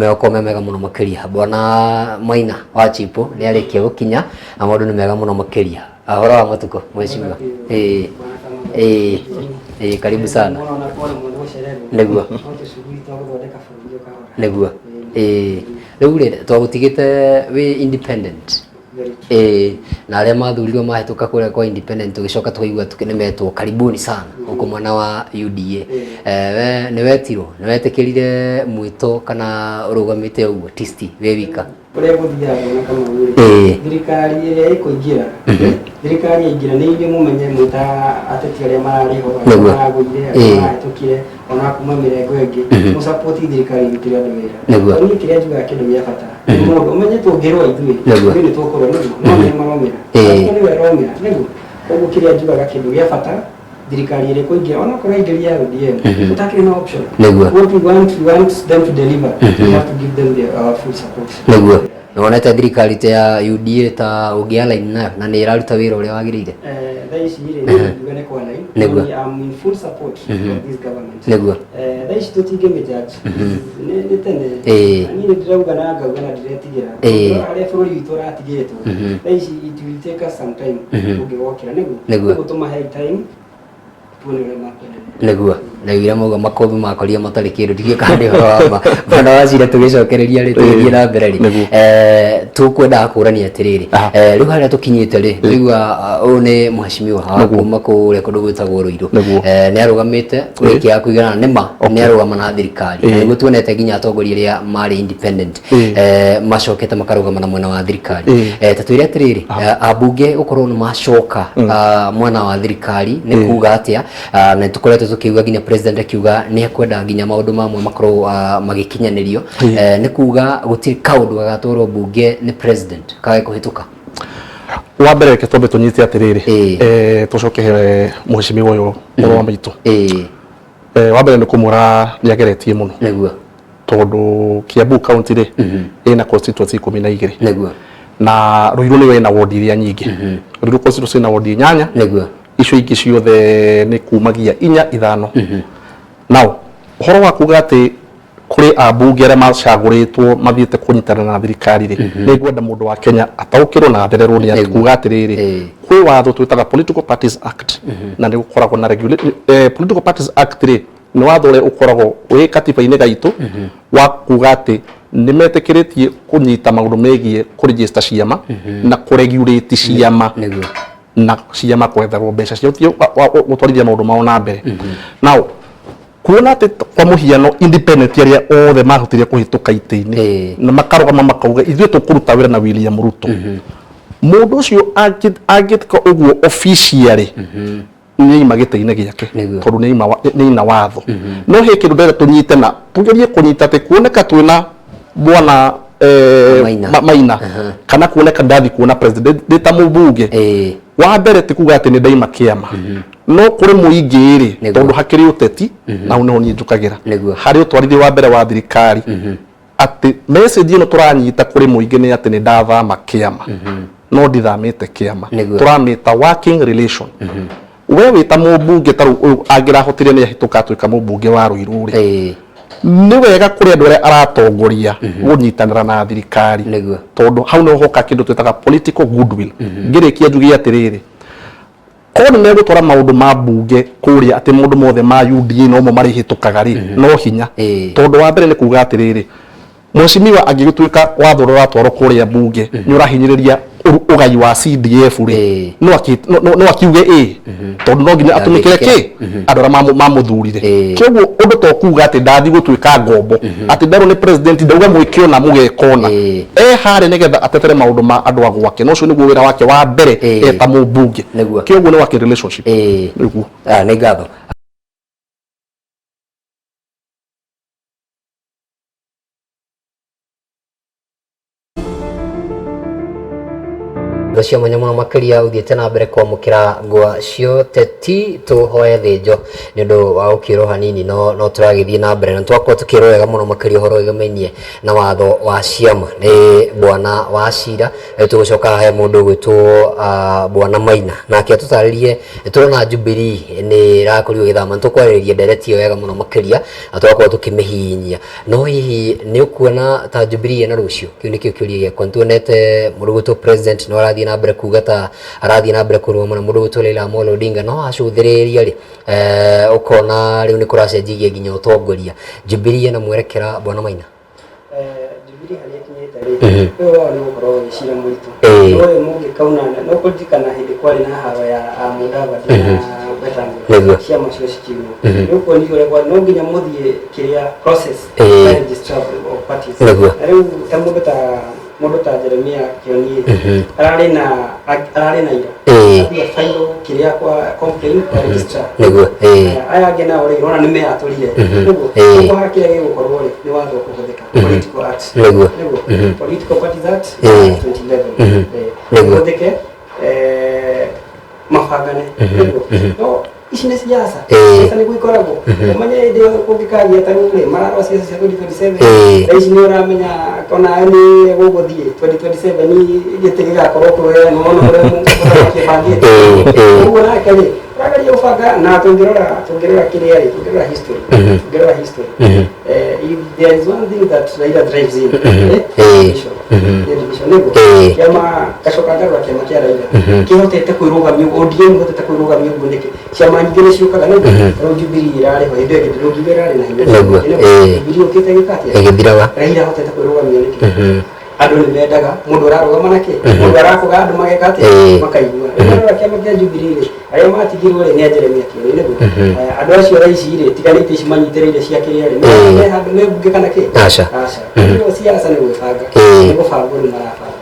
Megũkorwo me mega mũno makĩria. Bwana Maina wa Chipo nĩ arĩkia gũkinya na maũndũ nĩ mega mũno makĩria. Ũhoro wa matukũ mheshimiwa? Ĩĩ ĩĩ ĩĩ, karibu sana. Nĩguo nĩguo, ĩĩ, rĩu rĩ twagũtigĩte wĩ independent. Ĩĩ, na arĩa mathurirwo mahĩtũka kũrĩa kwa independent tũgĩcoka tũkaigua nĩmetwo karibuni sana gũkũ mwena wa UDA. Eh, we nĩ wetirwo, nĩ wetĩkĩrire mwĩto kana ũrũgamĩte ũguo tisti wĩ wika? Ũrĩa gũthiaga, bwana Kamau rĩ, thirikari ĩrĩa ĩkũingĩra, thirikari yaingĩra, nĩ inyuĩ mũmenye mwĩ ta ateti arĩa mararĩ ho, arĩa maragũire, arĩa marahĩtũkire ona kuma mĩrengo ĩngĩ, mũsapoti thirikari ĩrutĩre andũ wĩra. Tondũ niĩ kĩrĩa njugaga, kĩndũ gĩa bata nĩ mũndũ ũmenye tũngĩrũa ithuĩ, ithuĩ nĩ tũkũrũa nĩguo, no nĩ maromĩra, arutwo nĩwe aromĩra nĩguo. Koguo kĩrĩa njugaga, kĩndũ gĩa bata, thirikari ĩrĩa ĩkũingĩra, onokorwo yaingĩria ya ODM, tũtakĩrĩ na option. What we want, we want them to deliver. We have to give them our full support. Nĩguo. Nĩwonete thirikari ta ya UDA ta ũngĩ align nayo na nĩ ĩraruta wĩra ũrĩa wagĩrĩire? Thaa ici rĩ, niĩ ngiuga nĩ kwa line. Niĩ am in full support of this government. Thaa ici tũtingĩmĩjudge, nĩ tene. Na niĩ nĩ ndĩrauga na ngauga na ndiretigĩra. Ũngĩrora harĩa bũrũri witũ ũratigĩtwo thaa ici, it will take us some time ũngĩgokĩra nĩguo. Nĩguo tũmahe time tuone ũrĩa makwendelea. Nĩguo, ndaiguire mauga makũmbĩ makoria matarĩ kĩndũ, ndiũĩ kana nĩ ũhoro wa ma. Bwana Wachira, tũgĩcokereria rĩ, tũgĩthiĩ na mbere rĩ, tũkwendaga kũrania atĩrĩrĩ, rĩu harĩa tũkinyĩte rĩ, tũigua ũyũ nĩ mheshimiwa wa kuma kũrĩa kũndũ gwĩtagwo Ruiru. Nĩ arũgamĩte kũrĩkia kũigana nĩ ma nĩ arũgama na thirikari, na nĩguo tuonete nginya atongoria arĩa marĩ independent macokete makarũgama na mwena wa thirikari. Ta twĩre atĩrĩrĩ, ambunge gũkorwo nĩ macoka mwena wa thirikari nĩ kuga atĩa? Na tũkoretwo tũkiuga nginya president akiuga nĩ ekwenda nginya maũndũ mamwe makorwo magĩkinyanĩrio. Nĩ kuga gũtirĩ kaũndũ gagatwarwo mbunge nĩ president kage kũhĩtũka? Wa mbere, reke twambe tũnyite atĩrĩrĩ, tũcoke he mheshimiwa ũyũ mũrũ wa maitũ. Wa mbere nĩ kũmwĩra nĩ ageretie mũno, tondũ Kiambu County rĩ, ĩna constituency 12. Na Ruiru nĩyo ĩna ward iria nyingĩ. Ruiru constituency ĩna ward 8. Icio ingĩ ciothe nĩ kumagia inya, ithano. Now ũhoro wa kuga atĩ kũrĩ ambunge arĩa macagũrĩtwo mathiĩte kũnyitana na thirikari rĩ, nĩ ngwenda mũndũ wa Kenya ataũkĩrwo na athererwo nĩ atĩ kuga atĩrĩrĩ, kwĩ watho twĩtaga Political Parties Act, na nĩ gũkoragwo na Political Parties Act rĩ, nĩ watho ũrĩa ũkoragwo wĩ katiba-inĩ gaitũ wa kuga atĩ nĩ metĩkĩrĩtie kũnyita maũndũ megiĩ kũregister ciama na kũregulate ciama, na ciama kwetherwo mbeca cia gũtwarithia maũndũ mao na mbere. Now kuona atĩ kwa mũhiano independent arĩa othe mahotire kũhĩtũka itĩ-inĩ na makarũgama makauga ithuĩ tũkũruta wĩra na William Ruto, mũndũ ũcio angĩka ũguo officially nĩ aima gĩtĩ-inĩ gĩake, tondũ nĩ aina watho. No he kĩndũ ndĩrenda tũnyite na tũgerie kũnyita atĩ kuoneka twĩna bwana Maina. Maina kana kuoneka ndathi kuona president ndĩ ta mũmbunge, wa mbere ti kuga atĩ nĩ ndaima kĩama, no kũrĩ mũingĩ rĩ, tondũ hakĩrĩ ũteti na hau nĩho niĩ njũkagĩra harĩ ũtwarithia wa mbere wa thirikari, atĩ message ĩno tũranyita kũrĩ mũingĩ nĩ atĩ nĩ ndathama kĩama, no ndithamĩte kĩama. Tũramĩta working relation. We wĩ ta mũmbunge, ta rĩu ũyũ angĩrahotire nĩ ahĩtũka atuĩka mũmbunge wa Ruiru rĩ, nĩ wega kũrĩ andũ arĩa aratongoria gũnyitanĩra na thirikari, tondũ hau nĩho hoka kĩndũ twĩtaga political goodwill. Ngĩrĩkia njuge atĩrĩrĩ, korwo nĩ megũtwara maũndũ ma mbunge kũrĩa atĩ maũndũ mothe ma UDA nomo marĩhĩtũkaga rĩ, no hinya, tondũ wa mbere nĩ kuga atĩrĩrĩ, mheshimiwa angĩgĩtuĩka watho ũrĩa ũratwarwo kũrĩa mbunge nĩ ũrahinyĩrĩria ũgai wa CDF rĩ, no akiuge ĩ, tondũ no nginya atũmĩkĩre kĩ andũ arĩa mamũthurire. Kĩoguo ũndũ to kuga atĩ ndathi gũtuĩka ngombo atĩ nderwo nĩ president ndauga mwĩke ũna mũgeka ũna. E harĩa nĩgetha atetere maũndũ ma andũ a gwake, na ũcio nĩguo wĩra wake wa mbere eta mũmbunge. Kĩoguo nĩ working relationship. Nĩguo. Ah, nĩ ngatho. Ngo cia mwanya mũno makĩria ũthiĩte na mbere kwamũkĩra ngwa cioteti tũhoe thĩnjo nĩ ũndũ wa gũkĩrwo hanini no no tũragĩthiĩ na mbere na twakorwo tũkĩrwo wega mũno makĩria ũhoro wĩgamainie na watho wa ciama nĩ bwana wa cira. Rĩu tũgũcoka he mũndũ ũgwĩtwo bwana Maina nake atũtarĩrie. Nĩ tũrona Jubilee nĩ ĩrakorirwo ĩgĩthama, nĩ tũkwarĩrĩria ndereti ĩyo wega mũno makĩria na tũgakorwo tũkĩmĩhihinyia, no hihi nĩ ũkuona ta Jubilee ĩna rũciũ? Kĩu nĩkĩo kĩũria gĩakwa. Nĩ tuonete mũndũ ũgwĩtwo president no arathiĩ na mbere kuga ta arathiĩ na mbere kũrũgama na mũndũ ũgwĩtwo Raila Amolo Odinga, no acũthĩrĩria rĩ ũkona rĩu nĩ kũracenjirie nginya ũtongoria. Jubilee ĩna mwerekera, bwana Maina? Jubilee harĩa ĩkinyĩte rĩ, ũyũ wao nĩ gũkorwo wĩ cira mũritũ. Ũyũ mũngĩkauna no kũririkana hĩndĩ kwarĩ na haro ya Mudavadi na Wetangula, ciama cio cikiuma, nĩ ũkuonire ũrĩa no nginya mũthiĩ kĩrĩa process ya registrar of parties. Na rĩu ta mũndũ ta Jeremia Kioni ararĩ na ira athiĩ file kĩrĩa kwa complaint kwa registrar. Aya angĩ nao rĩ, ũrona nĩ meyatũrire nĩguo. Koguo haha kĩrĩa gĩgũkorwo rĩ, nĩ watho kũhũthĩka, Political Act. Nĩguo, Political Parties Act 2011 ũhũthĩke, mabangane nĩguo. No ici nĩ siasa. Siasa nĩguo ikoragwo, ũmenye hĩndĩ ĩyo kũngĩkagĩa ta rĩu rĩ, mararora siasa cia 2027. Thaa ici nĩ ũramenya ona nĩ gũgũthiĩ 2027 gĩtĩ gĩgakorwo kũheanwo, nĩwona ũrĩa mũthamaki ebangĩte. Ũguo nake rĩ, ũrageria gũbanga na tũngĩrora kĩrĩa rĩ, tũngĩrora history, if there is one thing that Raila drives in, division. Nĩ division nĩguo. Kĩama gacoka ngarora kĩama kĩa Raila kĩhotete kwĩrũgamia, ODM hotete kwĩrũgamia ũguo nĩkĩ? Ciama nyingĩ nĩ ciũkaga nĩguo. Rĩu Jubilee ĩrarĩ ho hĩndĩ ĩyo ĩngĩ, ndũngiuga ĩrarĩ na hinya. Nĩguo. Jubilee ũkĩte gĩka atĩa? Ĩgĩthiraga. Raila ahotete kwĩrũgamia nĩkĩ? Andũ nĩ mendaga mũndũ ũrarũgama na kĩ, mũndũ arabuga andũ mageka atĩa? Makaigua. Rĩu warora kĩama kĩa Jubilee rĩ, arĩa matigirwo rĩ, nĩ a Jeremia Kioni nĩguo. Andũ acio thaa ici rĩ, tiga nĩ itĩ ici manyitĩrĩire cia kĩrĩa rĩ, me handũ me mbunge kana kĩ? Aca. Aca. Koguo siasa nĩ gwĩbanga, nĩ gũbangwo rĩu marabanga.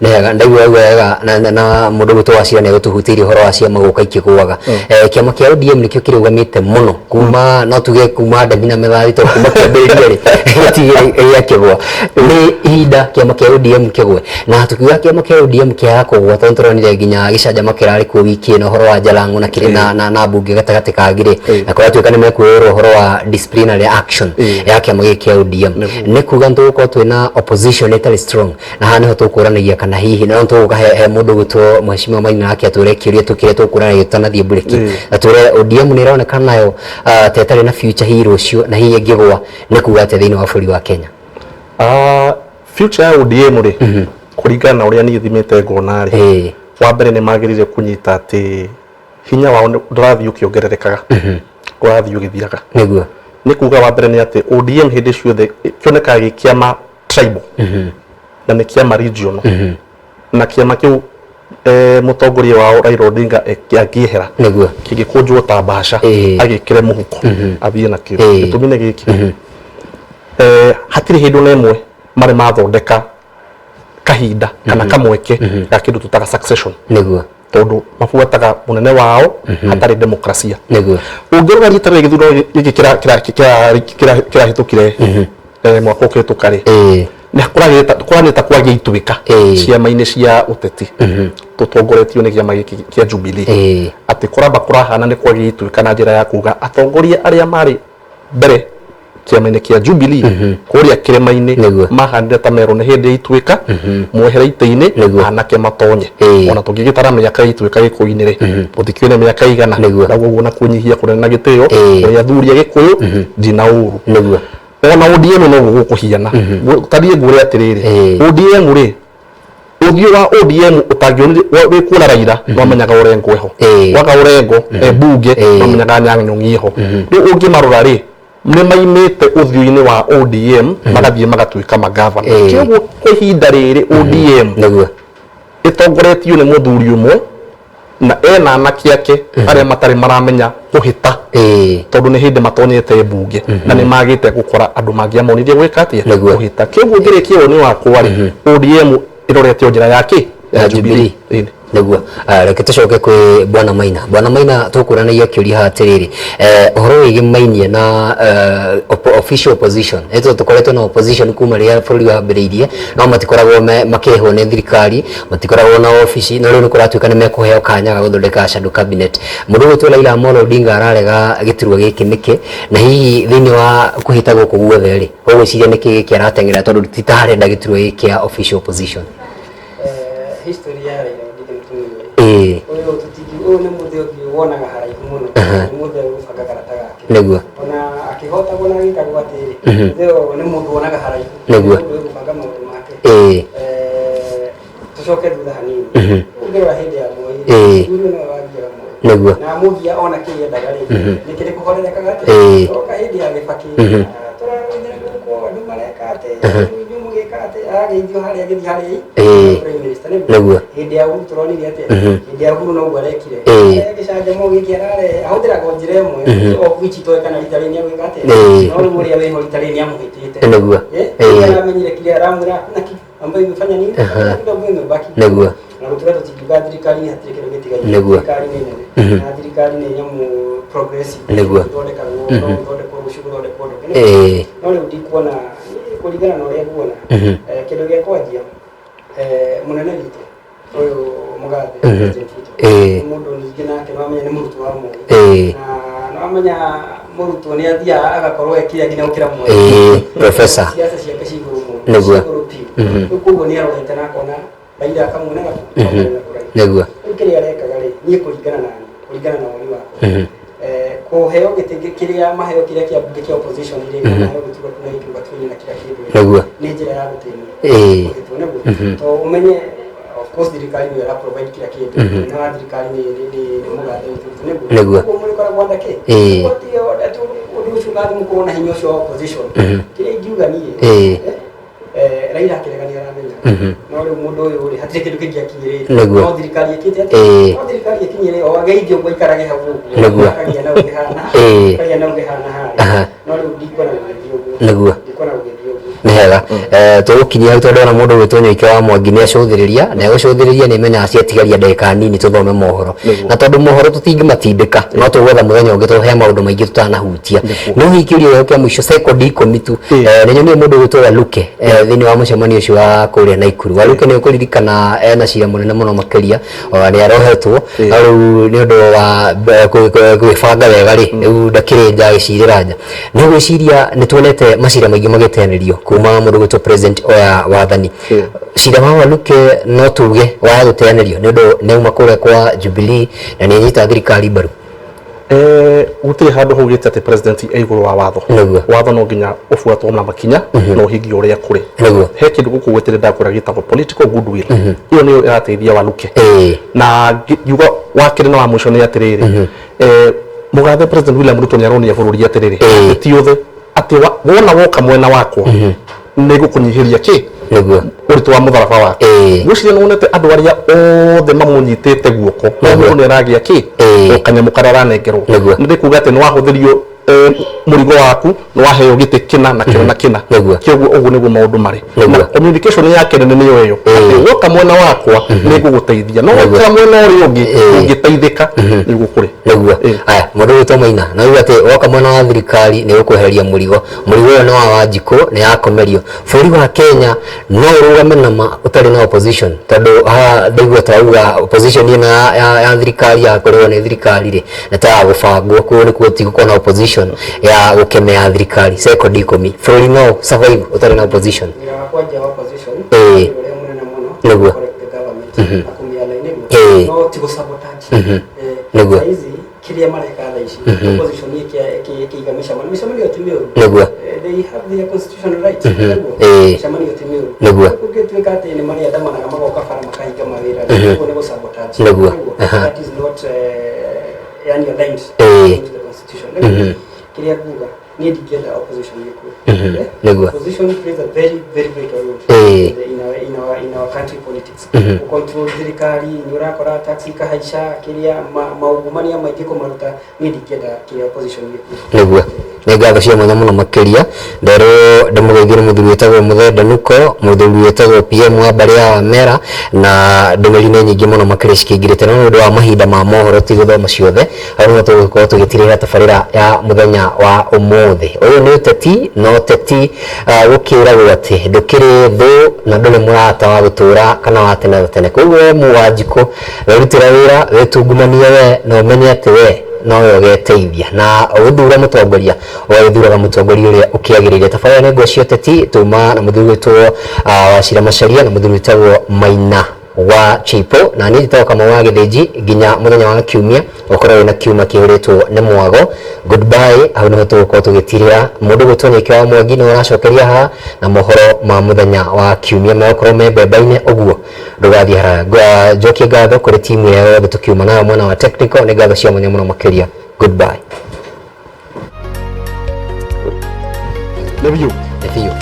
Nĩ wega, ndaigua wega na mũndũ gwĩtwo Wachira nĩ agũtũhutĩirie ũhoro wa ciama gũka ikĩgũaga. Kĩama kĩa ODM nĩkĩo kĩrũgamĩte mũno kuma, no tuge kuma Ndathi na Methali, to kuma kĩambĩrĩria rĩ, gĩtigĩ gĩakĩgũa. Nĩ ihinda kĩama kĩa ODM kĩgwe, na tukiuga kĩama kĩa ODM kĩaga kũgũa, tondũ tũronire nginya gĩcanjama kĩrarĩ kuo wiki ĩno, ũhoro wa Jalango na kĩrĩ na mbunge gatagatĩ ka ngirĩ, na kũratuĩka nĩ mekuoerwo ũhoro wa disciplinary action ya kĩama gĩkĩ kĩa ODM. Nĩ kuga nĩ tũgũkorwo twĩna opposition ĩtarĩ strong, na haha nĩho tũkũranagia kana hihi no tũgũka he mũndũ gwĩtwo mheshimiwa Maina nake atwĩre kĩũria tũkĩrĩa tũkũranagia tũtanathiĩ mburĩki, atwĩre ODM nĩ ĩroneka nayo ta ĩtarĩ na future hihi rũciũ, na hihi ĩngĩgwa nĩ kuga atĩa thĩinĩ wa bũrũri wa Kenya? Future ya ODM rĩ, kũringana na ũrĩa niĩ thimĩte ngona rĩ, wa mbere nĩ magĩrĩire kũnyita atĩ hinya wao ndũrathiĩ ũkĩongererekaga, ũrathiĩ ũgĩthiraga. Nĩ kuga wa mbere nĩ atĩ ODM hĩndĩ ciothe kĩonekaga gĩ kĩama tribal na nĩ kĩama regional, na kĩama kĩu mũtongoria wao Raila Odinga angĩehera kĩngĩkũnjwo ta mbaca, agĩkĩre mũhuko athiĩ nakĩo. Gĩtũmi nĩ gĩkĩ, hatirĩ hĩndĩ ona ĩmwe marĩ mathondeka kahinda kana kamweke ga kĩndũ tũtaga succession, tondũ mabuataga mũnene wao hatarĩ demokrasia. Ũngĩrora rita rĩrĩ gĩthurano gĩkĩ kĩrahĩtũkire mwaka ũkĩhĩtũka rĩ, nĩ kũranĩta kwagĩa ituĩka ciama-inĩ cia ũteti tũtongoretio nĩ kĩama gĩkĩ kĩa Jubilee, atĩ kũramba kũrahana nĩ kwagĩa ituĩka na njĩra ya kuga atongoria arĩa marĩ mbere kĩama-inĩ kĩa Jubilee kũrĩa kĩrĩma-inĩ mahanire ta merwo nĩ hĩndĩ ya ituĩka, mwehere itĩ-inĩ, anake matonye. Ona tũngĩgĩtara mĩaka ya ituĩka gĩkũyũ-inĩ rĩ, tũtikĩũĩ nĩ mĩaka igana. Na ũguo na kũnyihia kũnene na gĩtĩo kũrĩ athuri a gĩkũyũ, ndina ũru. Ona ODM noguo gũkũhiana. Ta niĩ ngwĩre atĩrĩrĩ, ODM rĩ, ũthiũ wa ODM ũtangĩonire wĩ kuona Raila, nwamenyaga Orengo eho, waga Orengo e mbunge, nwamenyaga Anyang' Nyong'o eho. Rĩu ũngĩmarora rĩ, nĩ maimĩte ũthiũ-inĩ wa ODM magathiĩ magatuĩka magavana. Kĩoguo kwa ihinda rĩrĩ ODM ĩtongoretio nĩ mũthuri ũmwe na ena anake ake arĩa matarĩ maramenya kũhĩta, tondũ nĩ hĩndĩ matonyete mbunge na nĩ magĩte gũkora andũ mangĩamonirie gwĩka atĩa, kũhĩta. Kĩoguo ngĩrĩkia woni wakwa rĩ, ODM ĩrorete o njĩra ya kĩ ya Jubilee. Nĩguo. Reke tũcoke kwĩ Bwana Maina. Bwana Maina, tũkũranagia kĩũria haha atĩrĩrĩ, ũhoro wĩgĩmainie na official opposition, nĩ tondũ tũkoretwo na opposition kuma rĩrĩa bũrũri wambĩrĩirie, no matikoragwo makĩrĩhwo nĩ thirikari, matikoragwo na obici, no rĩu nĩ kũratuĩka nĩ mekũheo kanya ga gũthondeka shadow cabinet. Mũndũ ũgwĩtwo Raila Amolo Odinga ararega gĩturwa gĩkĩ nĩkĩ, na hihi thĩinĩ wa kũhĩta gũkũ guothe rĩ, ũgwĩciria nĩkĩ gĩkĩ arateng'era tondũ ti ta arenda gĩturwa gĩkĩ kĩa official opposition? History ya Raila Odinga nĩ tũmĩũĩ. Ũyũ tũtingi ũyũ nĩ mũthee ũngĩ wonaga haraihu mũno. Nĩ mũthee ũgũbanga karata gake. Ona akĩhotagwo na agĩkagwo atĩrĩ, mũthee ũyũ nĩ mũndũ wonaga haraihu. Nĩ mũndũ ũgũbanga maũndũ make. Tũcoke thutha hanini. Ũngĩrora hĩndĩ ya Moi, mũthuri ũyũ nĩwe wagiaga Moi. Na amũgia ona kĩrĩa endaga rĩ, nĩkĩ nĩ kũhorerekaga atĩ? Oka hĩndĩ ya Gĩbakĩ, tũrarũithia gũkũ andũ mareka atĩ, inyuĩ mũgĩka atĩ, arageithio harĩa agĩthiĩ harĩa Prime Minister, nĩguo? Hĩndĩ ya Uhuru tũronire atĩa? Hĩndĩ ya Uhuru noguo arekire. Gĩcanjama gĩkĩ ararehe, ahũthĩraga o njĩra ĩmwe, of which itoĩ kana rita rĩrĩ nĩegwĩka atĩa. No rĩu ũrĩa wĩho rita rĩrĩ nĩamũhĩtĩte. Rĩrĩa aramenyire kĩrĩa aramwĩra hakuna kitu ambayo imefanya nini? Hakuna kitu ambayo imebaki. Na gũtuĩka tũtingiuga thirikari-inĩ hatirĩ kĩndũ gĩtigaire. Thirikari nĩ nene. Na thirikari nĩ nyamũ progressive. Gũthondekagwo, no gũthondekwo rũciũ, gũthondekwo ũndũ ũngĩ. No rĩu ndikuona, kũringana na ũrĩa nguona, kĩndũ gĩa kwanjia, mũnene witũ ũyũ mũgathe, President Ruto, nĩ mũndũ ningĩ nake nĩwamenya nĩ mũrutwo wa Moi. Na nĩwamenya mũrutwo nĩ athiaga agakorwo ekĩra nginya gũkĩra Moi. Professor. Siasa ciake ci igũrũ mũno. Ci igũrũ biũ. Rĩu koguo nĩ arorete na akona Raila akamuonera kũ? Akamuonera kũraihu. Rĩu kĩrĩa arekaga rĩ, niĩ kũringana na niĩ, kũringana na woni wakwa, kũheo gĩtĩ kĩrĩa maheo kĩrĩa kĩa mbunge kĩa opposition rĩ, kana maheo gĩturwa kĩu na gĩkĩruga twĩna na kila kĩndũ rĩ, nĩ njĩra ya gũtĩnia. Kũhĩtwo nĩguo. To ũmenye of course thirikari nĩyo ĩra provide kila kĩndũ. Mũnene wa thirikari nĩ mũgathe witũ nĩguo. Koguo mũrĩkoragwo under kĩ? Koguo ti atĩ ũndũ ũcio ũgathiĩ mũkorwo na hinya ũcio wa opposition. Kĩrĩa ingiuga niĩ, Raila akĩrega nĩ aramenya. No rĩu mũndũ ũyũ rĩ, hatirĩ kĩndũ kĩngĩ akinyĩrĩte. No thirikari ĩkĩte atĩa? No thirikari ĩkinyĩrĩte, o ageithio ũguo aikarage hau ũguo. Akagĩa na ũgĩhana. Akagĩa na ũgĩhana harĩa. No rĩu ndikuona gũgĩthiĩ ũguo. Ndikuona gũgĩthiĩ ũguo. Nĩ hega. Tũgũkinyia hau tondũ ona mũndũ ũgwĩtwo Nyoike wa Mwangi nĩ acũthĩrĩria, na egũcũthĩrĩria nĩ menyaga ciatigaria ndagĩka nini tũthome mohoro. Na tondũ mohoro tũtingĩmatindĩka, no tũgwetha mũthenya ũngĩ tondũ he maũndũ maingĩ tũtanahutia. No hihi kĩũria gĩakwa kĩa mũico sekondi 10 tu, nĩ nyonire mũndũ ũgwĩtwo Waluke thĩinĩ wa mũcemanio ũcio wa kũrĩa Naikuru. Waluke nĩ ũkũririkana ena cira mũnene mũno makĩria, ona nĩ arohetwo, no rĩu nĩ ũndũ wa gwĩbanga wega rĩ, rĩu ndakĩrĩ nja agĩcirĩra nja. Nĩ ũgwĩciria nĩ tuonete macira maingĩ magĩteanĩrio kuma mũndũ ũgwĩtwo president oya wathani. Cira wa Waluke no tuge waya gũteanĩrio nĩ ũndũ nĩ auma kũrĩa kwa Jubilee na nĩ anyita thirikari mbaru. Gũtirĩ handũ haugĩte atĩ president e igũrũ wa watho. Watho no nginya ũbuatwo na makinya na ũhingio ũrĩa kũrĩ. He kĩndũ gũkũ gwĩtĩrĩ ndakwĩra gĩtagwo political goodwill. Ĩyo nĩyo ĩrateithia Waluke. Na ngiuga wa kerĩ na wa mũico nĩ atĩrĩrĩ, mũgathe President William Ruto nĩ aronia bũrũri atĩrĩrĩ, ateti othe atĩ wona woka mwena wakwa nĩ ngũkũnyihĩria kĩ ũritũ wa mũtharaba waku. Ngwĩciria nĩ wonete andũ arĩa othe mamũnyitĩte guoko, no mũndũ nĩ aragĩa kĩ o kanyamũ karĩa aranengerwo. Nĩ ndĩkuga atĩ nĩ wahũthĩrio mũrigo waku, nĩ waheo gĩtĩ kĩna na kĩna na kĩna. Kĩoguo ũguo nĩguo maũndũ marĩ. Na communication yake nene nĩyo ĩyo, atĩ woka mwena wakwa nĩ ngũgũteithia, no woka mwena ũrĩa ũngĩ ũngĩteithĩka nĩguo kũrĩ. Aya, mũndũ ũgwĩtwo Maina, na uga atĩ woka mwena wa thirikari nĩ ũkweheria mũrigo. Mũrigo ũyũ nĩ wa Wanjikũ, nĩ yakomerio. Bũrũri wa Kenya no ũrũgame na ma ũtarĩ na opposition, tondũ haha ndaigua ta auga opposition ĩno ya thirikari ya kũrĩhwo nĩ thirikari rĩ, nĩ ta ya gũbangwo, koguo nĩkuo tigũkorwo na opposition ya gũkemea thirikari. Sekondi 10, bũrũri no survive ũtarĩ na opposition? Wĩra wa kwanjia wa opposition nĩ ũrĩa mũnene mũno, correct the government na kũmĩalign nĩguo, no ti gũ sabotage. Thaa ici kĩrĩa mareka thaa ici opposition ĩkĩiga mĩcemanio, mĩcemanio ti mĩũru. They have their constitutional rights, nĩguo. Mĩcemanio ti mĩũru. Kũngĩtuĩka atĩ nĩ marĩandamanaga magoka bara makahinga mawĩra, ũguo nĩ gũ-sabotage. Nĩguo. That is not yani aligned to the constitution. Nĩguo. Kĩrĩa nguga niĩ ndingĩenda opposition ĩkue. Opposition plays a very very vital role in our country politics. Gũ-control thirikari, nĩ ũrakora tax ikahaica, kĩrĩa maungumania maingĩ kũmaruta, niĩ ndingĩenda kĩrĩa opposition ĩkue. Nĩguo. Nĩ Nĩ ngatho cia mwanya mũno makĩria. Nderwo ndĩmũgeithie nĩ mũthuri wĩtagwo Mũthee Nduko, mũthuri wĩtagwo PM wa mbarĩ ya Wamera, na ndũmĩrĩri nĩ nyingĩ mũno makĩria cikĩingĩrĩte, no nĩ ũndũ wa mahinda ma mohoro ti gũthoma ciothe. Hau nĩho tũgũkorwo tũgĩtirĩra tabarĩra ya mũthenya wa ũmũthĩ. Ũyũ nĩ ũteti, na ũteti gũkĩragwo atĩ ndũkĩrĩ thũ na ndũrĩ mũrata wa gũtũra kana wa tene na tene. Koguo we Mũwanjikũ, werutĩra wĩra, wĩtungumanie we, na ũmenye atĩ we nowe ũgeteithia. Na ũgĩthura mũtongoria, ũgagĩthuraga mũtongoria ũrĩa ũkĩagĩrĩire. Tabarĩra nĩ Ngwa cia Ũteti, tuma na mũthuri wĩtwo Wachira Macharia na mũthuri wĩtagwo Maina wa Chipo, na niĩ njĩtagwo Kamau wa Gĩthĩnji. Nginya mũthenya wa kiumia, ũkorwo wĩna kiuma kĩihũrĩtwo nĩ mwago. Goodbye. Hau nĩho tũgũkorwo tũgĩtirĩra. Mũndũ gwĩtwo Nyeki wa Mwangi nĩwe ũracokeria haha na mohoro ma mũthenya wa kiumia megũkorwo me mbemba-inĩ, ũguo ndũgathiĩ haraya. Njokie ngatho kũrĩ timu ĩyo yothe tũkiuma nayo mwena wa technical, nĩ ngatho cia mwanya mũno makĩria. Goodbye. Nĩ biũ. Nĩ biũ.